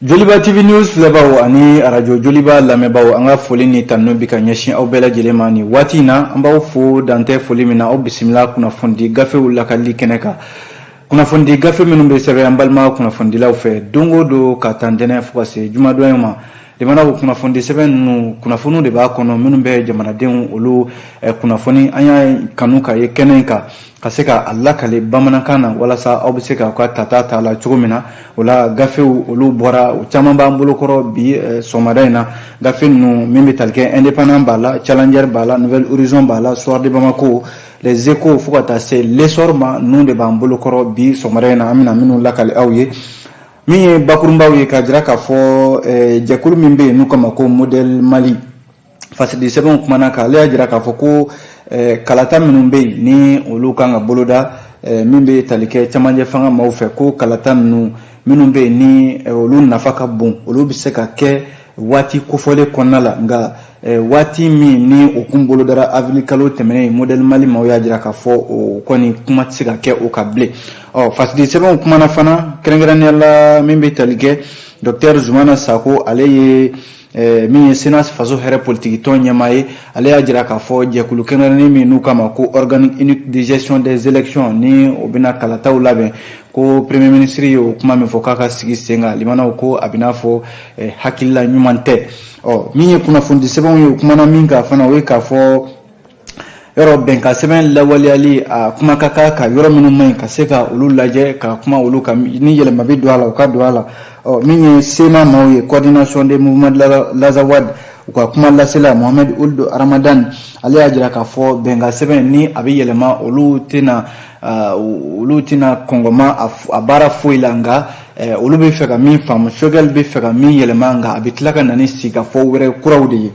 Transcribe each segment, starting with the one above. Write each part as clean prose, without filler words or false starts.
Joliba TV News filɛbaw ani arajo Joliba lamɛnbaaw, an ka foli ni tanuni bi ka ɲɛsin aw bɛɛ lajɛlen ma nin waati in na. An b'aw fo dantɛ foli min na. Aw bisimila kunnafonidi gafew lakalili kɛnɛ kan, kunnafonidi gafe minnu bɛ sɛbɛn an balima kunnafonidilaw fɛ don o don ka ta ntɛnɛn fo ka se jumadon ma. Limanaw, kunnafonidi sɛbɛn ninnu, kunnafoniw de b'a kɔnɔ minnu bɛ jamanadenw olu kunnafoni. An y'a kanu ka ye kɛnɛ in kan ka se ka a lakale bamanankan na walasa aw bɛ se k'aw ka tata ta la cogo min na. O la, gafew olu bɔra, o caman b'an bolokɔrɔ bi sɔgɔmada in na. Gafe ninnu min bɛ tali kɛ, Indépendant b'a la, Challenger b'a la, Nouvel Horizon b'a la, Soir de Bamako, Les Échos, fo ka taa se L'Essor ma. Ninnu de b'an bolokɔrɔ bi sɔgɔmada in na, an bɛna minnu lakale aw ye. Min ye bakurunbaw ye, k'a jira k'a fɔ jɛkulu min bɛ yen n'u kama ko Modèle Mali, fasidi sɛbɛnw kumana kan. Ale y'a jira k'a fɔ ko kalata minnu bɛ yen ni olu kan ka boloda, min bɛ tali kɛ camancɛ fanga maaw fɛ, ko kalata ninnu minnu bɛ yen ni olu nafa ka bon, olu bɛ se ka kɛ waati kofɔlen kɔnɔna la. Nka waati min ni o kun bolodara avril kalo tɛmɛnen, Modèle Mali maaw y'a jira k'a fɔ o kɔni kuma tɛ se ka kɛ o kan bilen. Ɔ, fasidi sɛbɛnw kumana fana, kɛrɛnkɛrɛnnenya la min bɛ tali kɛ docteur Zumana Sako, ale ye min ye CNAS faso hɛrɛ politiki tɔn ɲɛmaa ye. Ale y'a jira k'a fɔ jɛkulu kɛrɛnkɛrɛnnen min n'u kama ko Organe unique de gestion des élections, ni o bɛna kalataw labɛn, ko premier ministre ye o kuma min fɔ k'a ka sigi sen kan, limanaw, ko a bɛ n'a fɔ hakilila ɲuman tɛ. Ɔ, min ye kunnafonidi sɛbɛnw ye, o kumana min kan fana, o ye k'a fɔ yɔrɔ bɛnkan sɛbɛn lawaleyali, a kuma ka kan ka yɔrɔ minnu man ɲi, ka se ka olu lajɛ, ka kuma olu kan, ni yɛlɛma bɛ don a la, u ka don a la. Ɔ, min ye CMA maaw ye, Coordination des mouvements de l'Azawad, u ka kuma lasela Mohamed Ould Ramadan, ale y'a jira k'a fɔ bɛnkan sɛbɛn ni a bɛ yɛlɛma, olu tɛna kɔngɔma a baara foyi la. Nka olu bɛ fɛ ka min faamu, Choguel bɛ fɛ ka min yɛlɛma, nka a bɛ tila ka na ni sigikafɔ wɛrɛ kuraw de ye.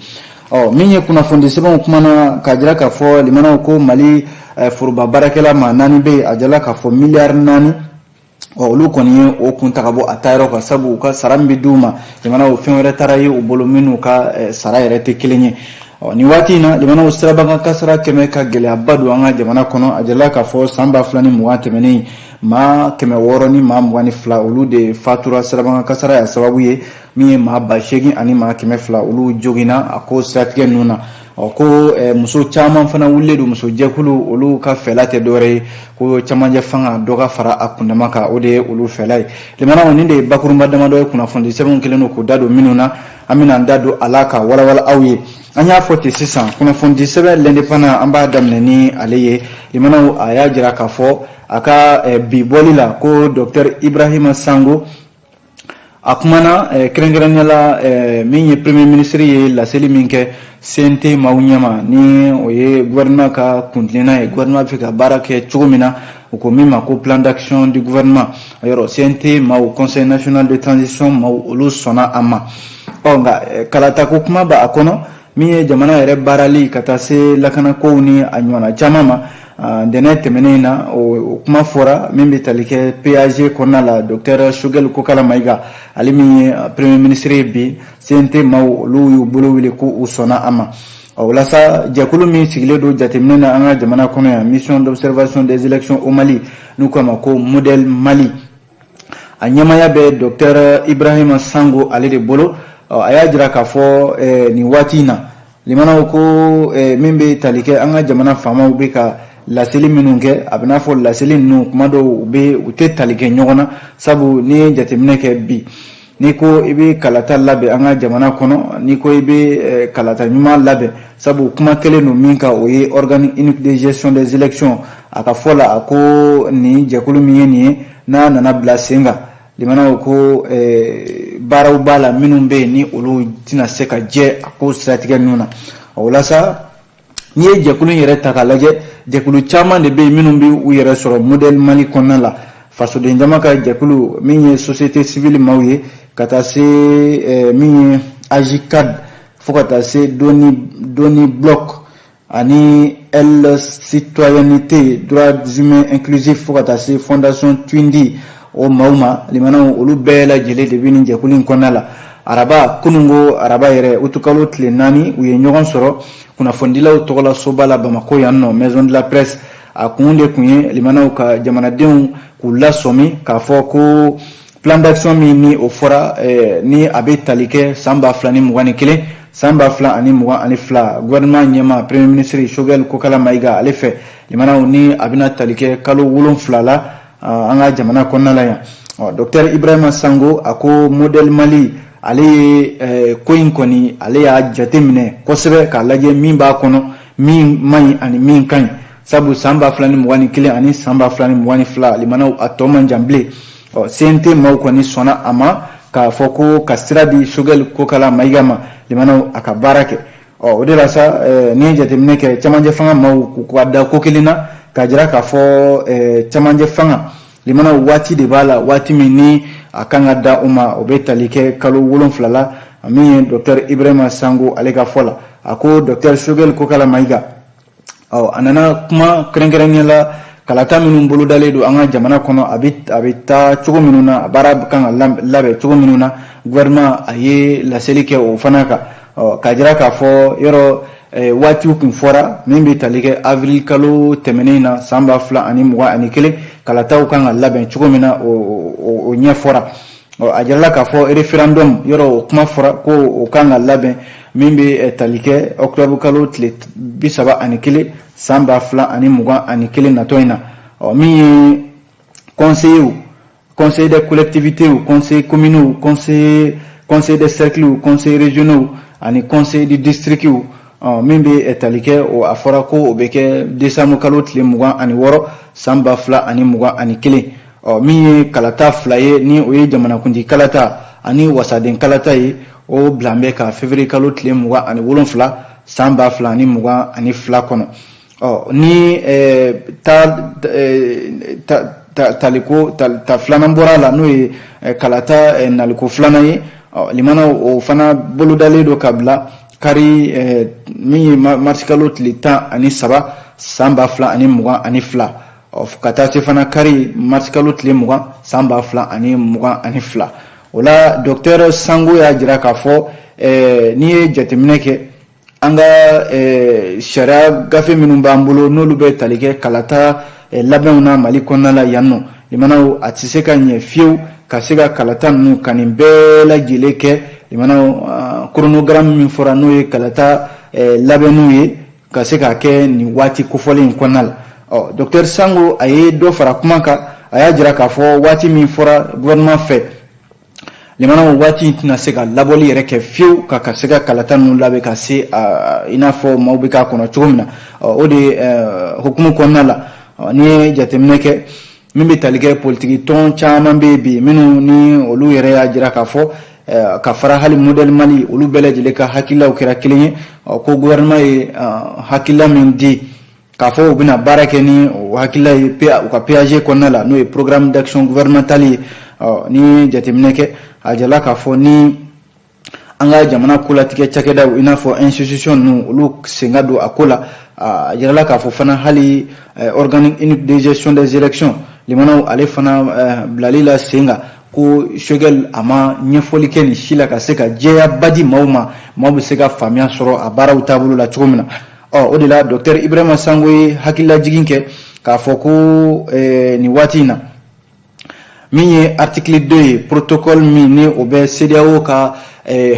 Ɔ, min ye kunnafoni sɛbɛnw kumana k'a jira k'a fɔ, limanaw, ko Mali foroba baarakɛla maa naani bɛ yen, a jala k'a fɔ miliyari 4. Ɔ, olu kɔni ye o kun ta ka bɔ a taayɔrɔ kan, sabu u ka sara min bɛ d'u ma, limanaw, fɛn wɛrɛ taara ye u bolo minnu ka sara yɛrɛ tɛ kelen ye. Ɔ, nin waati in na, limanaw, sirabakan kasara kɛmɛ ka gɛlɛyaba don an ka jamana kɔnɔ. A jirala k'a fɔ san 2020 tɛmɛnen, maa 622, olu de fatura sirabakan kasara ya sababu ye. Min ye maa 8100, olu joginna a ko siratigɛ ninnu na. Ɔ, ko muso caman fana wulilen don, muso jɛkulu, olu ka fɛla tɛ dɔwɛrɛ ye ko camancɛ fanga dɔ ka fara a kundama kan, o de ye olu fɛla ye. Limanaw, nin de ye bakurunba damadɔ ye kunnafoni sɛbɛnw kɛlen don k'u da don minnu na. An bɛna an da don a la ka walawala aw ye. An y'a fɔ ten sisan, kunnafoni sɛbɛn L'Indépendant, an b'a daminɛ ni ale ye. Limanaw, a y'a jira k'a fɔ a ka bi bɔli la ko docteur Ibrahima Sango, a kumana kɛrɛnkɛrɛnnenya la min ye premier ministre ye laseli min kɛ CNT maaw ɲɛma, ni o ye gouvernement ka kuntilenna ye, gouvernement bɛ fɛ ka baara kɛ cogo min na, u ko min ma ko plan d'action du gouvernement. Yɔrɔ CNT maaw, Conseil national de transition maaw, olu sɔnna a ma. Ɔ, nka kalatako kuma b'a kɔnɔ, min ye jamana yɛrɛ baarali ka taa se lakanakow ni a ɲɔgɔnna caman ma. Ntɛnɛn tɛmɛnen in na, o kuma fɔra min bɛ tali kɛ PAG kɔnɔna la. Docteur Choguel Kokala Mayiga, ale min ye premier ministre ye bi, CNT maaw, olu y'u bolo wuli ko u sɔnna a ma. Ɔ, o la sa, jɛkulu min sigilen don jateminɛ na an ka jamana kɔnɔ yan, Mission d'observation des élections au Mali, n'u k'a ma ko Modèle Mali, a ɲɛmaya bɛ docteur Ibrahima Sango ale de bolo. A y'a jira k'a fɔ nin waati in na, limanaw, ko min bɛ tali kɛ an ka jamana faamaw bɛ ka laseli minnu kɛ, a bɛ n'a fɔ laseli ninnu kuma dɔw u bɛ u tɛ tali kɛ ɲɔgɔn na, sabu n'i ye jateminɛ kɛ bi, n'i ko i bɛ kalata labɛn an ka jamana kɔnɔ, n'i ko i bɛ kalata ɲuman labɛn, sabu kuma kelen don min kan, o ye Organe unique de gestion des élections. A ka fɔ la, a ko nin jɛkulu min ye nin ye, n'a nana bila sen kan, limanaw, ko baaraw b'a la minnu bɛ yen ni olu tɛna se ka jɛ a ko siratigɛ ninnu na. O la sa, n'i ye jɛkulu in yɛrɛ ta k'a lajɛ, jɛkulu caman de bɛ yen minnu bɛ u yɛrɛ sɔrɔ Modèle Mali kɔnɔna la: fasoden jama ka jɛkulu, min ye société civile maaw ye, ka taa se min ye AJCAD, fo ka taa se Doni Bloc ani L citoyenneté droits humains inclusifs, fo ka taa se Fondation Twindi, o maaw ma. Limanaw, olu bɛɛ lajɛlen de bɛ nin jɛkulu in kɔnɔna la. Araba, kununko araba yɛrɛ, utukalo tile 4, u ye ɲɔgɔn sɔrɔ kunnafonidilaw tɔgɔla soba la Bamako yan nɔ, Maison de la Presse. A kun de tun ye, limanaw, ka jamanadenw k'u lasɔmi k'a fɔ ko Plan d'action min ni o fɔra, ni a bɛ tali kɛ san 2021, san 2022, gouvernement ɲɛmaa, premier ministre Choguel Kokala Maïga ale fɛ, limanaw, ni a bɛna tali kɛ kalo 7 la an ka jamana kɔnɔna la yan. Ɔ, docteur Ibrahima Sango, a ko Modèle Mali ale ye ko in kɔni, ale y'a jate minɛ kosɛbɛ k'a lajɛ min b'a kɔnɔ, min man ɲi ani min ka ɲi, sabu san 2021 ani san 2022, limanaw, a tɔ man jan bilen. Ɔ, CNT maaw kɔni sɔnna a ma k'a fɔ ko ka sira di Choguel Kokala Maïga ma, limanaw, a ka baara kɛ. Ɔ, o de la sa, n'i ye jateminɛ kɛ, camancɛ fanga maaw k'u ka da ko kelen na k'a jira k'a fɔ camancɛ fanga, limanaw, waati de b'a la, waati min ni a kan ka da o ma, o bɛ tali kɛ kalo 7 la. Min ye docteur Ibrahima Sango ale ka fɔ la, a ko docteur Choguel Kokala Maïga, ɔ, a nana kuma kɛrɛnkɛrɛnnenya la kalata minnu bolodalen don an ka jamana kɔnɔ, a bɛ taa cogo minnu na, a baara kan ka labɛn cogo minnu na, gouvernement a ye laseli kɛ o fana kan. Ɔ, k'a jira k'a fɔ yɔrɔ waatiw kun fɔra min bɛ tali kɛ avril kalo tɛmɛnen na san 2021, kalataw kan ka labɛn cogo min na, o ɲɛfɔra. Ɔ, a jirala k'a fɔ référendum yɔrɔ, o kuma fɔra ko o kan ka labɛn min bɛ tali kɛ octobre kalo tile 31 san 2021 natɔ in na. Ɔ, min ye conseillers, conseil des collectivités, conseil communaux, conseil des cercles, conseil régionaux ani conseil du district, min bɛ tali kɛ o, a fɔra ko o bɛ kɛ décembre kalo tile 26 san 2021. Ɔ, min ye kalata fila ye, ni o ye jamanakuntigi kalata ani wasaden kalata ye, o bilan bɛ ka février kalo tile 27 san 2022 kɔnɔ. Ɔ, ni ta taliko ta filanan bɔra a la, n'o ye kalata naliko filanan ye, ɔ, limanaw, o fana bolodalen don ka bila kari min ye marisi kalo tile 13 san 2022, ɔ, ka taa se fana kari marisi kalo tile 20 san 2022. O la, docteur Sango y'a jira k'a fɔ n'i ye jateminɛ kɛ an ka sariya gafe minnu b'an bolo, n'olu bɛ tali kɛ kalata labɛnw na Mali kɔnɔna la yan nɔ, limanaw, a tɛ se ka ɲɛ fiyewu ka se ka kalata ninnu ka nin bɛɛ lajɛlen kɛ, limanaw, chronogramme min fɔra, n'o ye kalata labɛnniw ye, ka se k'a kɛ nin waati kofɔlen in kɔnɔna la. Ɔ, docteur Sango a ye dɔ fara kuma kan, a y'a jira k'a fɔ waati min fɔra gouvernement fɛ, limanaw, waati in tɛna se ka labɔli yɛrɛ kɛ fiyewu ka se ka kalata ninnu labɛn ka se i n'a fɔ maaw bɛ k'a kɔnɔ cogo min na. O de hukumu kɔnɔna la, n'i ye jateminɛ kɛ min bɛ tali kɛ politiki tɔn caman bɛ yen bi minnu ni olu yɛrɛ y'a jira k'a fɔ ka fara hali Modèle Mali, olu bɛɛ lajɛlen ka hakililaw kɛra kelen ye ko gouvernement ye hakilila min di k'a fɔ u bɛna baara kɛ ni o hakilila ye u ka PAG kɔnɔna la, n'o ye programme d'action gouvernementale ye. Ni ye jateminɛ kɛ, a jirala k'a fɔ ni an ka jamana kolatigɛ cakɛdaw, i n'a fɔ institution ninnu, olu sen ka don a ko la. A jirala k'a fɔ fana hali organe unique de gestion des élections, limanaw, ale fana bilali la sen kan, ko Choguel a ma ɲɛfɔli kɛ nin si la ka se ka jɛyaba di maaw ma, maaw bɛ se ka faamuya sɔrɔ a baaraw taabolo la cogo min na. Ɔ, o de la, docteur Ibrahima Sango ye hakililajigin kɛ k'a fɔ ko nin waati in na, min ye article 2 ye, protocole min ni o bɛ CEDEAO ka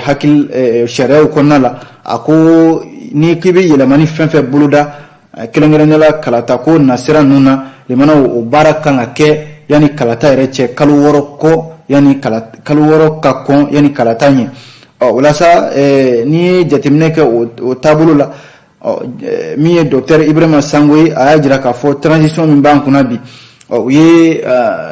hakili sariyaw kɔnɔna la, a ko ni k'i bɛ yɛlɛmani fɛn fɛn boloda, kɛrɛnkɛrɛnnenya la kalata ko nasira ninnu na, limanaw, o baara kan ka kɛ yanni kalata yɛrɛ cɛ kalo 6 kɔ, yanni kalo 6 ka kɔn yanni kalata ɲɛ. Ɔ, o la sa, n'i ye jateminɛ kɛ o taabolo la, ɔ, min ye docteur Ibrahima Sango ye, a y'a jira k'a fɔ transition min b'an kunna bi, ɔ, u ye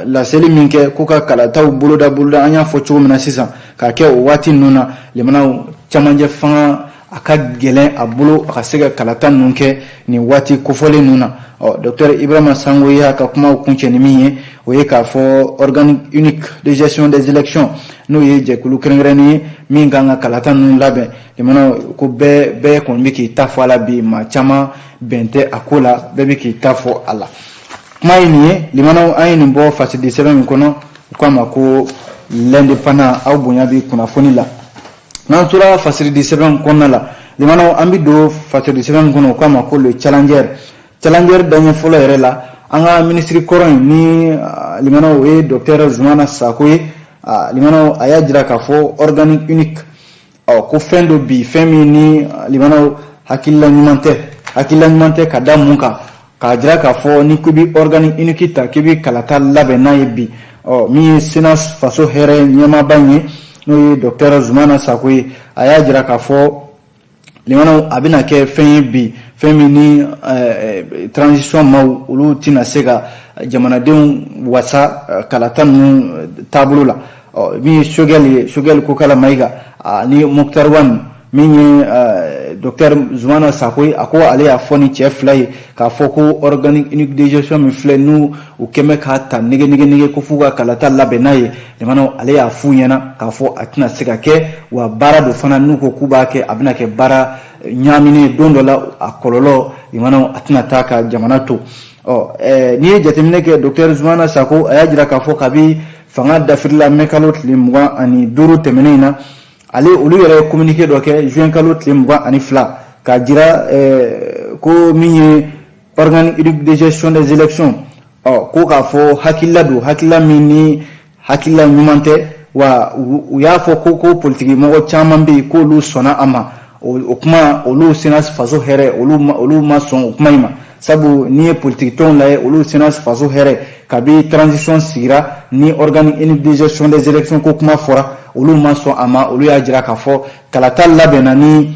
laseli min kɛ ko ka kalataw boloda boloda, an y'a fɔ cogo min na sisan, k'a kɛ o waati ninnu na, limanaw, camancɛ fanga a ka gɛlɛn a bolo a ka se ka kalata ninnu kɛ nin waati kofɔlen ninnu na. Ɔ, docteur Ibrahima Sango y'a ka kumaw kuncɛ ni min ye, o ye k'a fɔ organe unique de gestion des élections, n'o ye jɛkulu kɛrɛnkɛrɛnnen ye min kan ka kalata ninnu labɛn, limanaw, ko bɛɛ bɛɛ kɔni bɛ k'i ta fɔ a la bi, maa caman bɛn tɛ a ko la, bɛɛ bɛ k'i ta fɔ a la. Kuma ye nin ye, limanaw, an ye nin bɔ fasidi sɛbɛn min kɔnɔ, u k'a ma ko L'Indépendant. Aw bonya bi kunnafoni la. N'an tora fasiridi sɛbɛn kɔnɔna la, limanaw, an bɛ don fasiridi sɛbɛn min kɔnɔ, u k'a ma ko Le Challenger. Challenger daɲɛ fɔlɔ yɛrɛ la, an ka minisiri kɔrɔ in ni, limanaw, o ye docteur Zumana Sako ye. Limanaw, a y'a jira k'a fɔ organe unique, ɔ ko fɛn dɔ bi, fɛn min ni, limanaw, hakilila ɲuman tɛ, hakilila ɲuman tɛ. Ka da mun kan? K'a jira k'a fɔ ni ko bɛ organe unique ta k'i bɛ kalata labɛn n'a ye bi, ɔ min ye CNAS Faso Hɛrɛ ɲɛmaaba in ye, n'o ye docteur Zumana Sako ye, a y'a jira k'a fɔ, limanaw, a bɛna kɛ fɛn ye bi, fɛn min ni transition maaw, olu tɛna se ka jamanadenw wasa kalata ninnu taabolo la. Ɔ min ye Choguel ye, Choguel Kokala Mayiga ani Moctar Ouane, min ye docteur Zumana Sako ye, a ko ale y'a fɔ ni cɛ fila ye k'a fɔ ko organe unique de gestion min filɛ, n'u u kɛn bɛ k'a ta nege nege nege ko f'u ka kalata labɛn n'a ye, limanaw, ale y'a f'u ɲɛna k'a fɔ a tɛna se ka kɛ, wa baara don fana, n'u ko k'u b'a kɛ, a bɛna kɛ baara ɲaaminen ye don dɔ la, a kɔlɔlɔ, limanaw, a tɛna taa ka jamana to. Ɔ n'i ye jateminɛ kɛ, docteur Zumana Sako, a y'a jira k'a fɔ kabi fanga dafirila mɛ kalo tile 25 tɛmɛnen in na, ale olu yɛrɛ ye communiqué dɔ kɛ juin kalo tile 22 k'a jira ko min ye organe unique de gestion des élections, ɔ ko k'a fɔ hakilila don, hakilila min ni hakilila ɲuman tɛ. Wa u y'a fɔ ko politiki mɔgɔ caman bɛ yen k'olu sɔnna a ma. O kuma, olu CNAS Faso Hɛrɛ, olu ma sɔn o kuma in ma, sabu n'i ye politiki tɔnw lajɛ, olu CNAS Faso Hɛrɛ, kabi transition sigira ni organe unique de gestion des élections ko kuma fɔra, olu ma sɔn a ma. Olu y'a jira k'a fɔ kalata labɛnna ni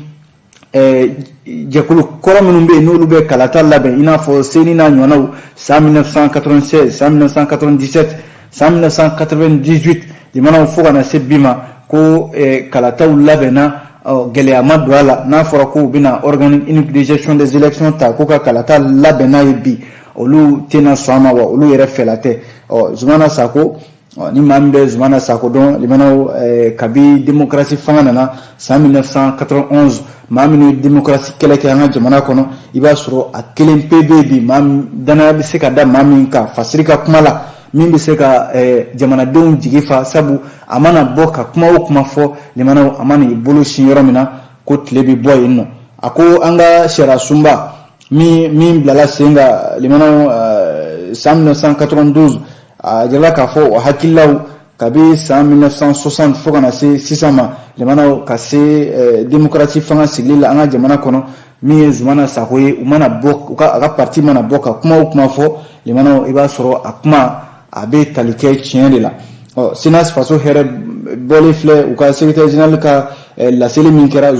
jɛkulu kɔrɔ minnu bɛ yen, n'olu bɛ kalata labɛn, i n'a fɔ CENI n'a ɲɔgɔnnaw, san 1996, san 1997, san 1998, jamanaw, fo ka na se bi ma, ko kalataw labɛnna, gɛlɛya ma don a la. N'a fɔra ko u bɛna organe unique de gestion des élections ta k'u ka kalata labɛn n'a ye bi, olu tɛna sɔn a ma, wa olu yɛrɛ fɛla tɛ. Ɔ Zumana Sako, ni maa min bɛ Zumana Sako dɔn, limanaw, kabi démocratie fanga nana san 1991, maa minnu ye démocratie kɛlɛ kɛ an ka jamana kɔnɔ, i b'a sɔrɔ a kelen pe bɛ bi, maa danaya bɛ se ka da maa min kan fasiri ka kuma la, min bɛ se ka jamanadenw jigi fa, sabu a mana bɔ ka kuma o kuma fɔ, limanaw, a mana i bolo sin yɔrɔ min na ko tile bɛ bɔ yen nɔ. A ko an ka sariya sunba min bilala sen kan, limanaw, san 1992, a jirala k'a fɔ o hakililaw kabi san 1960 fo ka na se sisan ma, limanaw, ka se démocratie fanga sigili la an ka jamana kɔnɔ, min ye Zumana Sako ye, u mana bɔ, u ka a ka parti mana bɔ ka kuma o kuma fɔ, limanaw, i b'a sɔrɔ a kuma a bɛ tali kɛ tiɲɛ de la. Ɔ CNAS Faso Hɛrɛ bɔlen filɛ, u ka secrétaire général ka laseli min kɛra,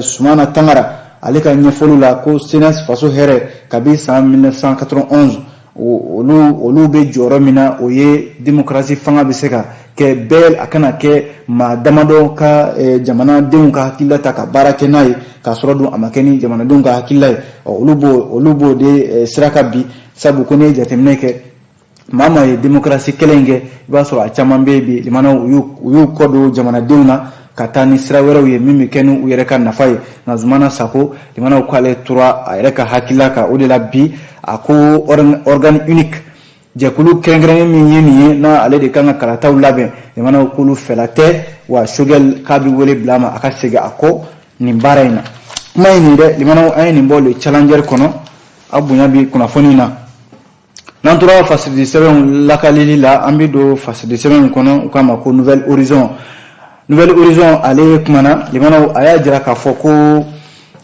Sumana Tangara, ale ka ɲɛfɔliw la, ko CNAS Faso Hɛrɛ, kabi san 1991, olu bɛ jɔyɔrɔ min na, o ye démocratie fanga bɛ se ka kɛ bɛɛ, a kana kɛ maa damadɔ ka jamanadenw ka hakilila ta ka baara kɛ n'a ye, k'a sɔrɔ dun a ma kɛ ni jamanadenw ka hakilila ye. Ɔ olu b'o de sira kan bi, sabu ko n'i ye jateminɛ kɛ, maa maa ye démocratie kɛlɛ in kɛ, i b'a sɔrɔ a caman bɛ yen bi, limanaw, u y'u kɔ don jamanadenw na ka taa ni sira wɛrɛw ye min bɛ kɛ ni u yɛrɛ ka nafa ye. Nka Zumana Sako, limanaw, k'ale tora a yɛrɛ ka hakilila kan. O de la bi, a ko organe unique, jɛkulu kɛrɛnkɛrɛnnen min ye nin ye, n'a ale de kan ka kalataw labɛn, limanaw, k'olu fɛla tɛ, wa Choguel k'a bɛ wele bila a ma, a ka segin a kɔ nin baara in na. Kuma in nin dɛ, limanaw, an ye nin bɔ Le Challenger kɔnɔ. Aw bonya bi kunnafoni na. N'an tora fasidi sɛbɛnw lakalili la, an bɛ don fasidi sɛbɛnw kɔnɔ, u k'a ma ko Nouvel Horizon. Nouvel Horizon, ale kumana, limanaw, a y'a jira k'a fɔ ko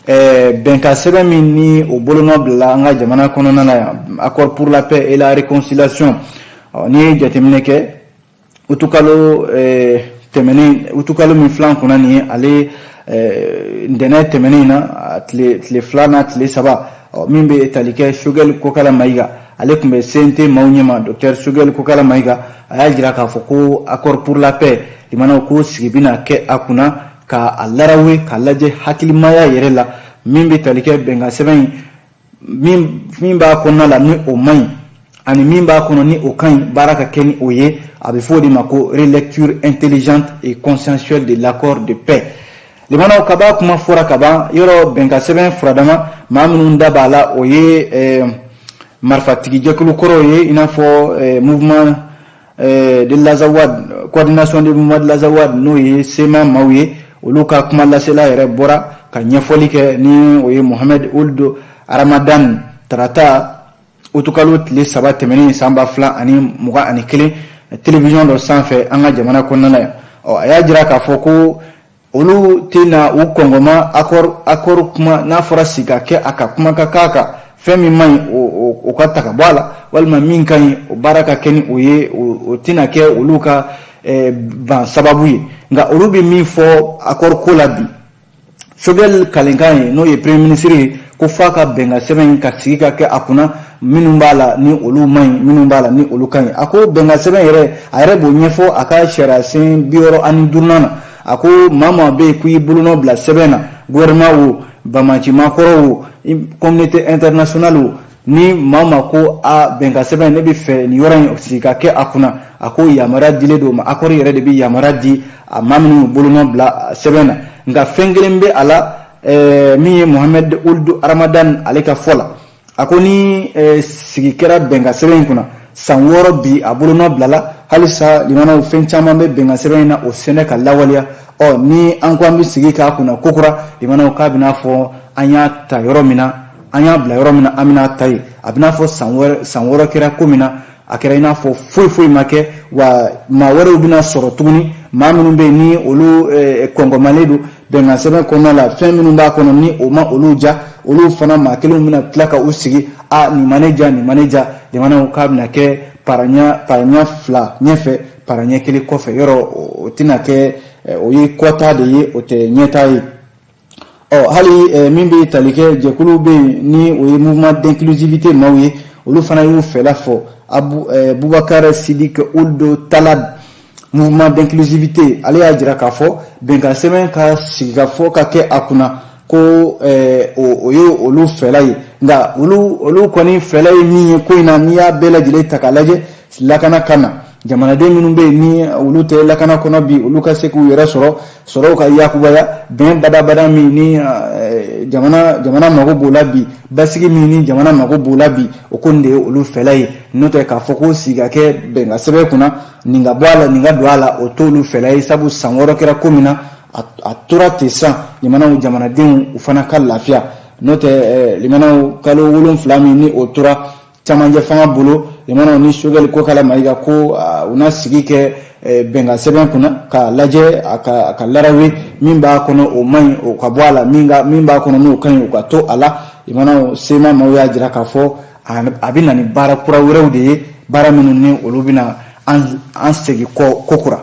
bɛnkan sɛbɛn min ni o bolonɔ bila an ka jamana kɔnɔna na yan, accord pour la paix et la réconciliation, n'i ye jateminɛ kɛ, utukalo tɛmɛnen, utukalo min filan kunna nin ye, ale ntɛnɛn tɛmɛnen na, tile 2 n'a tile 3, min bɛ tali kɛ Choguel Kokala Mayiga, ale tun bɛ CNT maaw ɲɛma. Docteur Choguel Kokala Mayiga, a y'a jira k'a fɔ ko accord pour la paix, limanaw, ko sigi bɛna kɛ a kunna ka a larawe, k'a lajɛ hakilimaya yɛrɛ la, min bɛ tali kɛ bɛnkan sɛbɛn in, min b'a kɔnɔna la ni o man ɲi, ani min b'a kɔnɔ ni o ka ɲi, baara ka kɛ ni o ye. A bɛ fɔ o de ma ko relecture intelligente et consensuelle de l'accord de paix. Limanaw, kaba kuma fɔra kaban yɔrɔ, bɛnkan sɛbɛn furadama, maa minnu da b'a la, o ye marifatigi jɛkulu kɔrɔw ye, i n'a fɔ Mouvement de l'Azawad, Coordination du Mouvement de l'Azawad, n'o ye CMA maaw ye. Olu ka kuma lasela yɛrɛ bɔra ka ɲɛfɔli kɛ, ni o ye Mohamed Ould Ramadan, tarata utukalo tile 3 tɛmɛnen san 2021. télévision dɔ sanfɛ an ka jamana kɔnɔna na yan. Ɔ, a y'a jira k'a fɔ ko olu tɛna u kɔngɔma accord kuma n'a fɔra sigi ka kɛ a ka kuma ka k'a kan, fɛn min man ɲi, o ka ta ka bɔ a la, walima min ka ɲi, o baara ka kɛ ni o ye, o tɛna kɛ olu ka ban sababu ye. Nka olu bɛ min fɔ accord ko la bi, Choguel kalenkan ye, n'o ye premier ministre ye, ko f'a ka bɛnkan sɛbɛn in ka sigi ka kɛ a kunna, minnu b'a la ni olu man ɲi, minnu b'a la ni olu ka ɲi. A ko bɛnkan sɛbɛn yɛrɛ, a yɛrɛ b'o ɲɛfɔ a ka sariya sen 65nan na. A ko maa maa bɛ yen k'i bolonɔ bila sɛbɛn na, gouvernement wo, banbaanci maakɔrɔ wo, communauté internationale wo, ni maa maa ko a bɛnkan sɛbɛn, ne bɛ fɛ nin yɔrɔ in sigi ka kɛ a kunna, a ko yamaruya dilen don ma. Accord yɛrɛ de bɛ yamaruya di a maa minnu y'u bolonɔ bila sɛbɛn na. Nka fɛn kelen bɛ a la, min ye Mohamed Ould Ramadan ale ka fɔ la, a ko ni sigi kɛra bɛnkan sɛbɛn in kunna, san 6 bi a bolonɔ bilala, halisa limanaw, fɛn caman bɛ bɛnkan sɛbɛn in na, o sɛnɛ ka lawaleya. Ɔ, ni an ko an bɛ sigi k'a kunna kokura, limanaw, k'a bɛna fɔ an y'a ta yɔrɔ min na, an y'a bila yɔrɔ min na, an bɛna ta yen. A bɛna fɔ san wɛrɛ, san 6 kɛra ko min na, a kɛra i n'a fɔ foyi foyi ma kɛ. Wa maa wɛrɛw bɛna sɔrɔ tuguni, maa minnu bɛ yen ni olu kɔngɔmalen don bɛnkan sɛbɛn kɔnɔna la, fɛn minnu b'a kɔnɔ ni o ma olu ja, olu fana maa kelenw bɛna tila ka u sigi, a nin ma ne ja, nin ma ne ja. Jamanaw, k'a bɛna kɛ paraɲɛ 2 ɲɛfɛ, paraɲɛ 1 kɔfɛ. Yɔrɔ o tɛna kɛ, o ye kɔta de ye, o tɛ ɲɛta ye. Ɔ, hali min bɛ tali kɛ jɛkulu bɛ yen ni o ye Mouvement d'inclusivité maaw ye, olu fana y'u fɛla fɔ. Abu Boubacar Sidik Ould Talab, Mouvement d'inclusivité, ale y'a jira k'a fɔ bɛnkan sɛbɛn ka sigikafɔ ka kɛ a kunna, ko o ye olu fɛla ye. Nka olu kɔni fɛla ye min ye ko in na, n'i y'a bɛɛ lajɛlen ta k'a lajɛ, lakana ka na jamanaden minnu bɛ yen ni olu tɛ lakana kɔnɔ bi, olu ka se k'u yɛrɛ sɔrɔ, sɔrɔw ka yakubaya, bɛn badabada min ni jamana mago b'o la bi, basigi min ni jamana mago b'o la bi, o ko nin de ye olu fɛla ye. N'o tɛ k'a fɔ ko sigi ka kɛ bɛnkan sɛbɛn kunna, nin ka bɔ a la, nin ka don a la, o t'olu fɛla ye. Sabu san 6 kɛra ko min na, a tora ten sisan, jamanaw, jamanadenw, u fana ka lafiya. N'o tɛ, limanaw, kalo 7 min ni o tora camancɛ fanga bolo, limanaw, ni Choguel Kokalla Maïga ko u na sigi kɛ bɛnkan sɛbɛn kunna k'a lajɛ, a ka larawe, min b'a kɔnɔ o man ɲi, o ka bɔ a la, min b'a kɔnɔ n'o ka ɲi, o ka to a la. Limanaw, CMA maaw y'a jira k'a fɔ a bɛ na ni baara kura wɛrɛw de ye, baara minnu ni olu bɛna an segin kɔ kokura.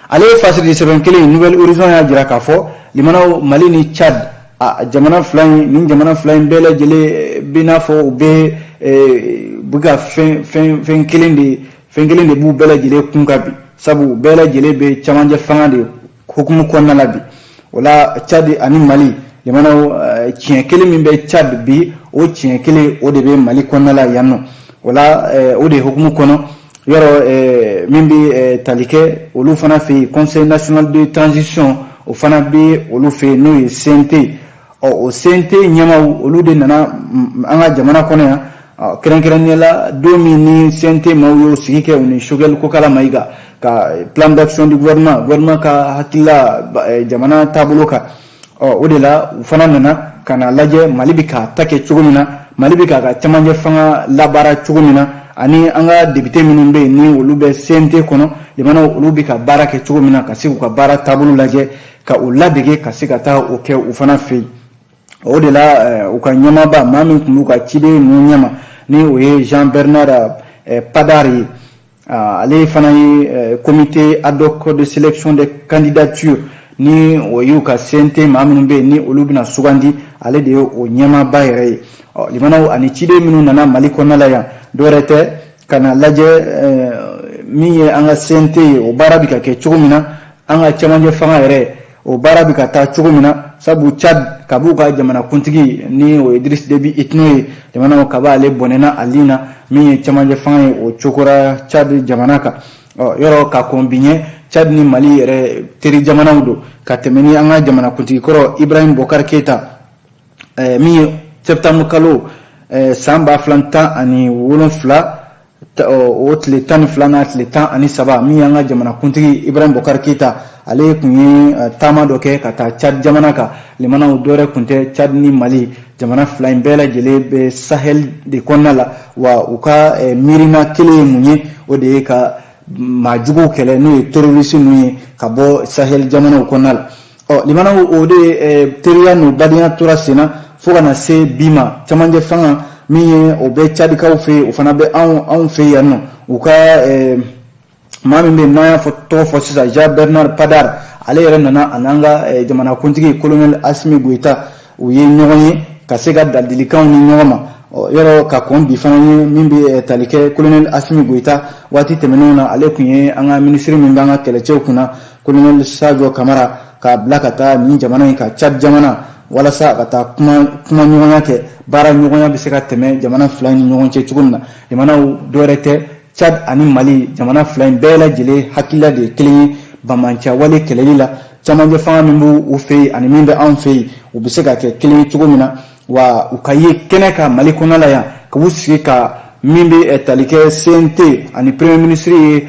Ale ye fasiri sɛbɛn kelen, Nouvel Horizon, y'a jira k'a fɔ, limanaw, Mali ni Tchad, a jamana fila in, nin jamana fila in bɛɛ lajɛlen bɛ n'a fɔ u bɛ ka fɛn kelen de b'u bɛɛ lajɛlen kun kan bi, sabu bɛɛ lajɛlen bɛ camancɛ fanga de hukumu kɔnɔna la bi. O la, Tchad ani Mali jamanaw, tiɲɛ kelen min bɛ Tchad bi, o tiɲɛ kelen o de bɛ Mali kɔnɔna la yan nɔ. O la, o de hukumu kɔnɔ, yɔrɔ min bɛ tali kɛ olu fana fɛ yen, Conseil national de transition, o fana bɛ olu fɛ yen, n'o ye CNT. Ɔ, o CNT ɲɛmaw, olu de nana an ka jamana kɔnɔ yan, kɛrɛnkɛrɛnnenya la don min ni CNT maaw y'o sigi kɛ, u ni Choguel Kokalla Maïga ka plan d'action du gouvernement, gouvernement ka hakilila jamana taabolo kan. Ɔ, o de la u fana nana ka na lajɛ Mali bɛ k'a ta kɛ cogo min na, Mali bɛ k'a ka camancɛ fanga labaara cogo min na, ani an ka député minnu bɛ yen ni olu bɛ CNT kɔnɔ, jamanaw, olu bɛ ka baara kɛ cogo min na, ka se k'u ka baara taabolo lajɛ, ka u ladege ka se ka taa o kɛ u fana fɛ yen. O de la, u ka ɲɛmaaba, maa min tun b'u ka ciden ninnu ɲɛma, ni o ye Jean Bernard Padar ye, ale fana ye comité ad hoc de sélection des candidatures, ni o y'u ka CNT maa minnu bɛ yen ni olu bɛna sugandi, ale de ye o ɲɛmaaba yɛrɛ ye. Ɔ, limanaw, ani ciden minnu nana Mali kɔnɔna la yan, dɔwɛrɛ tɛ ka na lajɛ min ye an ka CNT ye, o baara bɛ ka kɛ cogo min na, an ka cɛmancɛ fanga yɛrɛ, o baara bɛ ka taa cogo min na. Sabu Tchad, kab'u ka jamanakuntigi ni o ye Idriss Déby Itno ye, jamanaw, kaba ale bɔnɛna a lin na, min ye cɛmancɛ fanga ye, o cokora Tchad jamana kan. Ɔ, yɔrɔ ka kɔn bi ɲɛ, Tchad ni Mali yɛrɛ teri jamanaw don ka tɛmɛ ni an ka jamanakuntigi kɔrɔ Ibrahim Boubacar Keïta, min ye septembre kalo san 2017, o tile 12 n'a tile 13, min y'an ka jamanakuntigi Ibrahim Boubacar Keïta, ale tun ye taama dɔ kɛ ka taa Tchad jamana kan. Limanaw, dɔwɛrɛ tun tɛ, Tchad ni Mali jamana fila in bɛɛ lajɛlen bɛ Sahel de kɔnɔna la. Wa u ka miirina kelen ye mun ye? O de ye ka maa juguw kɛlɛ, n'o ye terroriste ninnu ye, ka bɔ Sahel jamanaw kɔnɔna la. Ɔ limanaw, o de teriya n'o badenya tora sen na fo ka na se bi ma. Camancɛ fanga min ye, o bɛ Cadikaw fɛ yen, o fana bɛ anw fɛ yan nɔ. U ka maa min bɛ yen n'an y'a fɔ tɔgɔ fɔ sisan, Jean Bernard Padar, ale yɛrɛ nana a n'an ka jamanakuntigi colonel Asimi Goyita, u ye ɲɔgɔn ye ka se ka ladilikanw ni ɲɔgɔn ma. Yɔrɔ ka kɔn bi fana ye min bɛ tali kɛ colonel Asimi Goyita, waati tɛmɛnenw na, ale tun ye an ka minisiri min bɛ an ka kɛlɛcɛw kunna, colonel Sadio Kamara, k'a bila ka taa nin jamana in ka Tchad jamana, walasa ka taa kuma ɲɔgɔnya kɛ, baara ɲɔgɔnya bɛ se ka tɛmɛ jamana fila in ni ɲɔgɔn cɛ cogo min na. Jamanaw dɔwɛrɛ tɛ, Tchad ani Mali, jamana fila in bɛɛ lajɛlen hakilila de ye kelen ye banbaanciya kɛlɛli la. Camancɛ fanga min b'u fɛ yen ani min bɛ anw fɛ yen, u bɛ se ka kɛ kelen ye cogo min na, wa u ka ye kɛnɛ kan Mali kɔnɔna la yan, ka u sigi ka min bɛ tali kɛ CNT ani premier ministre ye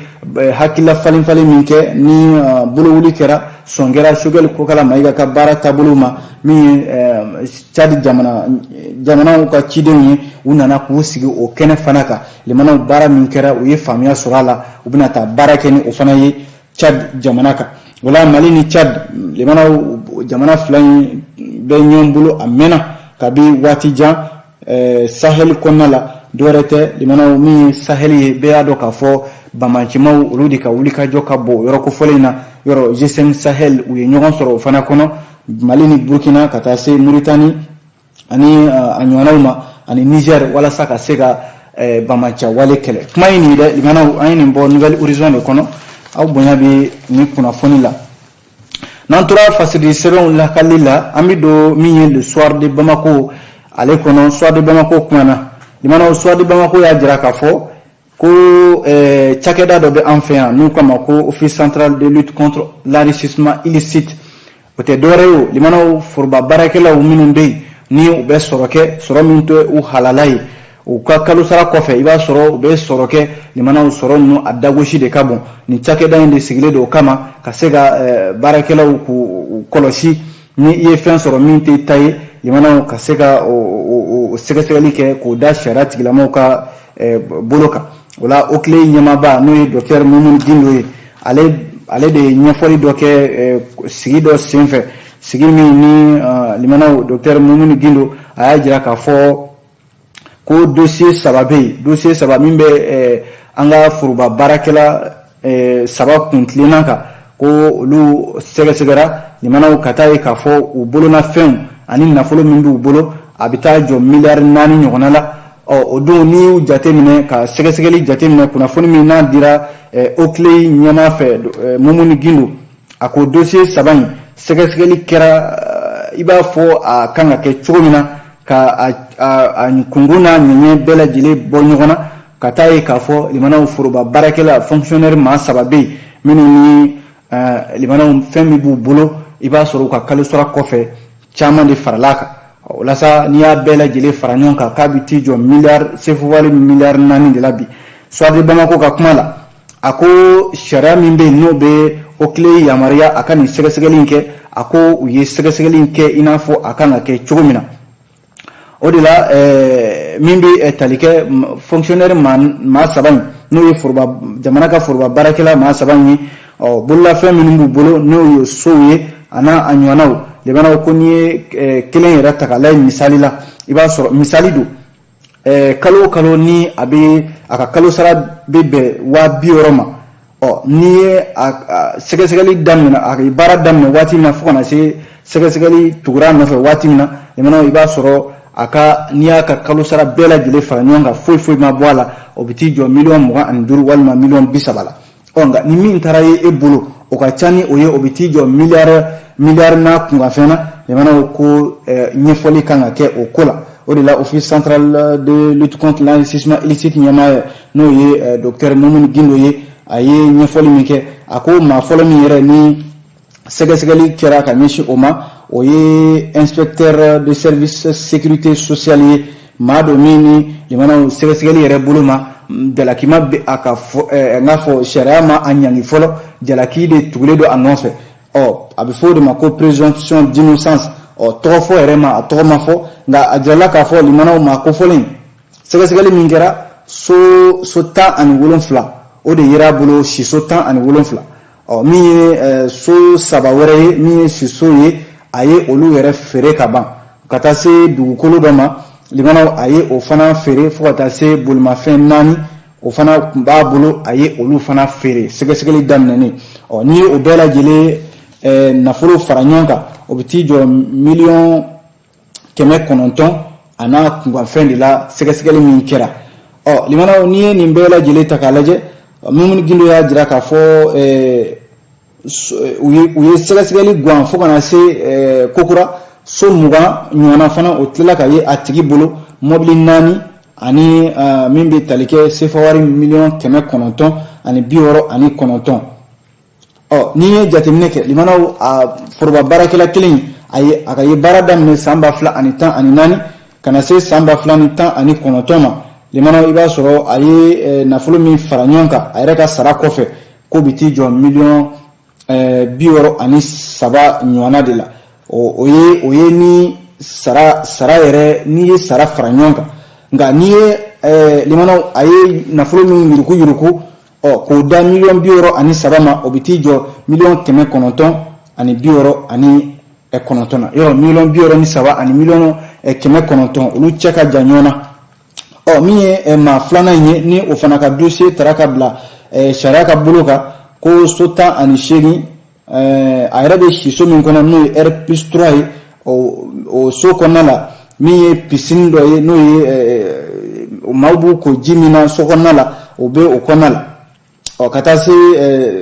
hakilila falen falen min kɛ, ni bolowuli kɛra, sɔn kɛra Choguel Kokala Mayiga ka baara taabolo ma. Min ye Tchad jamanaw ka cidenw ye, u nana k'u sigi o kɛnɛ fana kan. Limanaw, baara min kɛra, u ye faamuya sɔrɔ a la, u bɛna taa baara kɛ ni o fana ye Tchad jamana kan. Wala Mali ni Tchad, limanaw, jamana fila in bɛ ɲɔgɔn bolo a mɛnna kabi waati jan Sahel kɔnɔna la. Dɔwɛrɛ tɛ limanaw, min ye Sahel ye, bɛɛ y'a dɔn k'a fɔ banbaancimaw, olu de ka wulikajɔ ka bon yɔrɔ kofɔlen in na. Yɔrɔ G5 Sahel, u ye ɲɔgɔn sɔrɔ o fana kɔnɔ, Mali ni Burkina ka taa se Mauritanie ani a ɲɔgɔnnaw ma ani Niger, walasa ka se ka banbaanciya wale kɛlɛ. Kuma in nin dɛ limanaw, an ye nin bɔ Nouvel Horizon de kɔnɔ. Aw bonya bɛ nin kunnafoni la. N'an tora fasiri sɛbɛnw lakali la, an bɛ don min ye Le Soir de Bamako ale kɔnɔ. Soir de Bamako kumana limanaw. Soir de Bamako y'a jira k'a fɔ ko cakɛda dɔ bɛ an fɛ yan n'u k'a ma ko Office central de lutte contre l'enrichissement illicite. O tɛ dɔwɛrɛ ye o limanaw, foroba baarakɛlaw minnu bɛ yen ni u bɛ sɔrɔ kɛ, sɔrɔ min tɛ u halala ye, u ka kalo sara kɔfɛ, i b'a sɔrɔ u bɛ sɔrɔ kɛ limanaw, sɔrɔ ninnu a dagosi de ka bon. Nin cakɛda in de sigilen don o kama, ka se ka baarakɛlaw k'u kɔlɔsi, ni i ye fɛn sɔrɔ min tɛ ta ye limanaw, ka se ka o sɛgɛsɛgɛli kɛ k'o da sariya tigilamɔgɔw ka bolo kan. O la, OCLEI ɲɛmaaba, n'o ye docteur Mumuni Gindo ye, ale de ye ɲɛfɔli dɔ kɛ sigi dɔ senfɛ, sigi min ni limanaw, docteur Mumuni Gindo, a y'a jira k'a fɔ ko dossier saba bɛ yen, dossier saba min bɛ an ka foroba baarakɛla saba kun tilenna kan, ko olu sɛgɛsɛgɛra limanaw, ka taa ye k'a fɔ u bolonafɛnw ani nafolo min b'u bolo, a bɛ taa jɔ miliyari 4 ɲɔgɔnna la. Ɔ o don, n'i y'u jateminɛ ka sɛgɛsɛgɛli jateminɛ, kunnafoni min n'a dira OCLEI ɲɛmaa fɛ, Mumuni Gindo, a ko dossier saba in sɛgɛsɛgɛli kɛra i b'a fɔ a kan ka kɛ cogo min na, ka a kungo n'a ɲɛɲɛ bɛɛ lajɛlen bɔ ɲɔgɔn na, ka taa ye k'a fɔ limanaw, foroba baarakɛla fonctionnaire maa saba bɛ yen minnu ni limanaw, fɛn min b'u bolo, i b'a sɔrɔ u ka kalo sara kɔfɛ, caman de farala kan. Walasa n'i y'a bɛɛ lajɛlen fara ɲɔgɔn kan, k'a bɛ t'i jɔ miliyari sefu wari miliyari 4 de la bi. Soir de Bamako ka kuma la, a ko sariya min bɛ yen n'o bɛ OCLEI yamaruya a ka nin sɛgɛsɛgɛli in kɛ, a ko u ye sɛgɛsɛgɛli in kɛ i n'a fɔ a kan ka kɛ cogo min na. O de la, min bɛ tali kɛ fonctionnaire maa saba in, n'o ye foroba jamana ka foroba baarakɛla maa saba in ye, ɔ bololafɛn minnu b'u bolo, n'o ye sow ye a n'a a ɲɔgɔnnaw limanaw, ko n'i ye kelen yɛrɛ ta k'a lajɛ misali la, i b'a sɔrɔ misali don, kalo o kalo ni a bɛ a ka kalo sara bɛ bɛn 60 000 ma. Ɔ n'i ye a sɛgɛsɛgɛli daminɛ, a ye baara daminɛ waati min na fo ka na se sɛgɛsɛgɛli tugura a nɔfɛ waati min na, limanaw, i b'a sɔrɔ a ka n'i y'a ka kalo sara bɛɛ lajɛlen fara ɲɔgɔn kan, foyi foyi ma bɔ a la, o bɛ t'i jɔ miliyɔn 25 walima miliyɔn 30 la. Ɔ nka ni min taara ye e bolo, o ka ca ni o ye, o bɛ t'i jɔ miliyari n'a kunkanfɛn na. Limanaw, ko ɲɛfɔli kan ka kɛ o ko la. O de la, Office central de lutte contre l'enrichissement illicite ɲɛmaa ye, n'o ye docteur Mumuni Gindo ye, a ye ɲɛfɔli min kɛ, a ko maa fɔlɔ min yɛrɛ ni sɛgɛsɛgɛli kɛra ka ɲɛsin o ma, o ye inspecteur de service sécurité sociale ye, maa dɔ min ni limanaw, sɛgɛsɛgɛli yɛrɛ bolo ma, jalaki ma bɛ a ka fɔ, n k'a fɔ sariya ma a ɲangi fɔlɔ, jalaki de tugulen don a nɔfɛ. Ɔ a bɛ fɔ o de ma ko présomption d'innocence. Ɔ tɔgɔ fɔ yɛrɛ ma, a tɔgɔ ma fɔ, nka a jirala k'a fɔ limanaw, maa kofɔlen, sɛgɛsɛgɛli min kɛra, so 17, o de yera a bolo siso 17. Ɔ min ye so saba wɛrɛ ye, min ye siso ye, a ye olu yɛrɛ feere ka ban, ka taa se dugukolo dɔ ma limanaw, a ye o fana feere, fo ka taa se bolimafɛn naani, o fana tun b'a bolo, a ye olu fana feere sɛgɛsɛgɛli daminɛnen. Ɔ n'i ye o bɛɛ lajɛlen nafolo fara ɲɔgɔn kan, o bɛ t'i jɔ 900,000 a n'a kunkanfɛn de la, sɛgɛsɛgɛli min kɛra. Ɔ limanaw, n'i ye nin bɛɛ lajɛlen ta k'a lajɛ, Mumuni Gindo y'a jira k'a fɔ u ye sɛgɛsɛgɛli gan fo ka na se kokura, so 20 ɲɔgɔnna fana o tilala ka ye a tigi bolo, mɔbili naani ani min bɛ tali kɛ sefa wari 969,000. Ɔ n'i ye jateminɛ kɛ limanaw, a foroba baarakɛla kelen, a ye a ka ye baara daminɛ san 2014 ka na se san 2019 ma, limanaw, i b'a sɔrɔ a ye nafolo min fara ɲɔgɔn kan a yɛrɛ ka sara kɔfɛ, k'o bɛ t'i jɔ 63 miliyɔn ɲɔgɔnna de la. O ye ni sara sara yɛrɛ, n'i ye sara fara ɲɔgɔn kan. Nka n'i ye limanaw, a ye nafolo min yuruku yuruku, ɔ k'o da 63 miliyɔn ma, o bɛ t'i jɔ 969,000 na. Yɔrɔ 63 miliyɔn ani 900,000, olu cɛ ka jan ɲɔgɔn na. Ɔ min ye maa filanan in ye, ni o fana ka dossier tara ka bila sariya ka bolo kan, ko so 18, a yɛrɛ bɛ siso min kɔnɔ, n'o ye R+3 ye, o so kɔnɔna la, min ye piscine dɔ ye, n'o ye maaw b'u ko ji min na so kɔnɔna la, o bɛ o kɔnɔna la. Ɔ ka taa se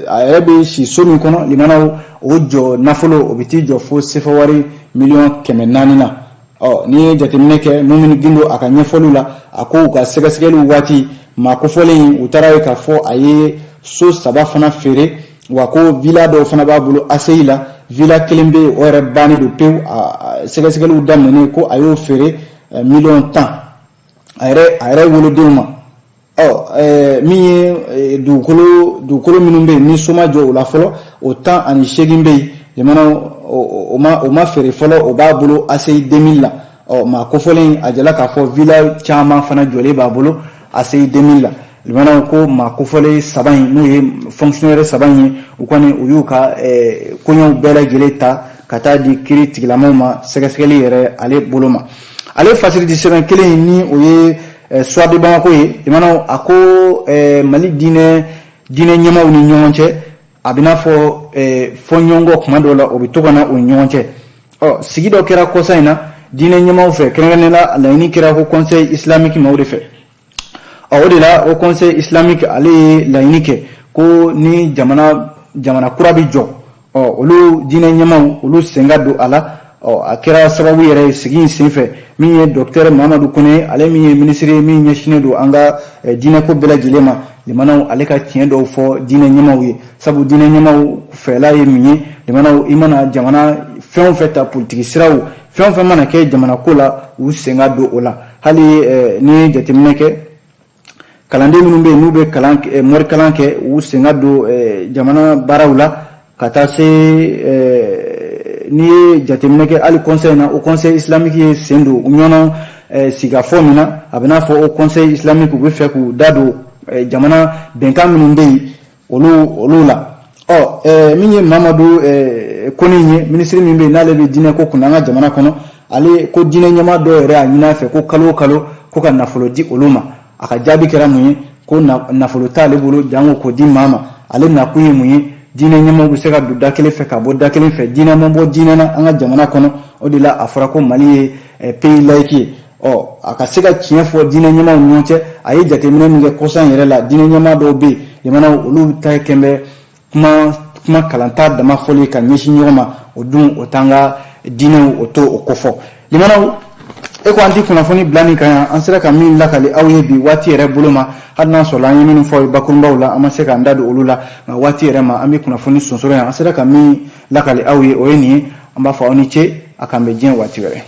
a yɛrɛ bɛ si so min kɔnɔ limanaw, o jɔ nafolo, o bɛ t'i jɔ fo sefa wari 400 miliyɔn na. Ɔ n'i ye jateminɛ kɛ, Mumini Gindo a ka ɲɛfɔliw la, a ko u ka sɛgɛsɛgɛliw waati, maa kofɔlen in, u taara ye k'a fɔ a ye so saba fana feere, wa ko villa dɔw fana b'a bolo ACI la. Villa kelen bɛ yen, o yɛrɛ bannen don pewu. A sɛgɛsɛgɛliw daminɛnen, ko a y'o feere 10 miliyɔn a yɛrɛ wolodenw ma. Ɔ min ye dugukolo minnu bɛ yen ni so ma jɔ o la fɔlɔ, o 18 bɛ yen jamana, o ma feere fɔlɔ, o b'a bolo ACI 2000 la. Ɔ maa kofɔlen, a jala k'a fɔ villa caman fana jɔlen b'a bolo ACI 2000 la. Limanaw, ko maa kofɔlen saba in, n'o ye fonctionnaire saba in ye, u kɔni u y'u ka koɲɛw bɛɛ lajɛlen ta ka taa di kiiri tigilamaw ma sɛgɛsɛgɛli yɛrɛ ale bolo ma. Ale fasiridi sɛbɛn kelen in, ni o ye Soir de Bamako ye, limanaw, a ko Mali diinɛ ɲɛmaaw ni ɲɔgɔn cɛ, a bɛ n'a fɔ fɔɲɔgɔnkɔ kuma dɔw la, o bɛ to ka na u ni ɲɔgɔn cɛ. Ɔ sigi dɔ kɛra kɔsa in na diinɛ ɲɛmaaw fɛ, kɛrɛnkɛrɛnnenya la laɲini kɛra ko Conseil islamique maaw de fɛ. Ɔ o de la, o Conseil islamique ale ye laɲini kɛ ko ni jamana kura bɛ jɔ, ɔ olu diinɛ ɲɛmaaw, olu sen ka don a la. Ɔ a kɛra sababu yɛrɛ ye sigi in senfɛ, min ye docteur Mamadu Kone, ale min ye minisiri ye min ɲɛsinnen don an ka diinɛko bɛɛ lajɛlen ma, limanaw, ale ka tiɲɛ dɔw fɔ diinɛ ɲɛmaaw ye, sabu diinɛ ɲɛmaaw fɛla ye min ye, limanaw, i mana jamana fɛn o fɛn ta, politiki siraw, fɛn o fɛn mana kɛ jamana ko la, u sen ka don o la. Hali n'i ye jateminɛ kɛ, kalanden minnu bɛ yen n'u bɛ kalan morikalan kɛ, u sen ka don jamana baaraw la, ka taa se n'i ye jateminɛ kɛ hali conseil na, o Conseil islamique ye sen don u ɲɔgɔn sigikafɔ min na, a bɛ n'a fɔ o Conseil islamique u bɛ fɛ k'u da don jamana bɛnkan minnu bɛ yen, olu la. Ɔ min ye Mamadu Kone ye, minisiri min bɛ yen n'ale bɛ diinɛ ko kunna an ka jamana kɔnɔ, ale ko diinɛ ɲɛmaa dɔw yɛrɛ y'a ɲini a fɛ ko kalo o kalo ko ka nafolo di olu ma. A ka jaabi kɛra mun ye? Ko nafolo t'ale bolo jango k'o di maa ma. Ale nakun ye mun ye? Diinɛ ɲɛmaaw bɛ se ka don da kelen fɛ ka bɔ da kelen fɛ, diinɛ ma bɔ diinɛ na an ka jamana kɔnɔ. O de la a fɔra ko Mali ye pays laïque ye. Ɔ a ka se ka tiɲɛ fɔ diinɛ ɲɛmaaw ni ɲɔgɔn cɛ, a ye jateminɛ min kɛ kɔsa in yɛrɛ la, diinɛ ɲɛmaa dɔw bɛ yen jamanaw, olu ta kɛn bɛ kuma kalanta dama fɔli ka ɲɛsin ɲɔgɔn ma. O dun, o t'an ka diinɛw, o t'o o kofɔ. Limanaw, e ko an ti kunnafoni bila nin kan yan. An sera ka min lakali aw ye bi, waati yɛrɛ bolo ma, hali n'a sɔrɔ an ye minnu fɔ aw ye bakurunbaw la, an ma se k'an da don olu la, nka waati yɛrɛ ma, an bɛ kunnafoni sonsoro yan. An sera ka min lakali aw ye, o ye nin ye. An b'a fɔ aw ni ce, a k'an bɛn diɲɛ waati wɛrɛ.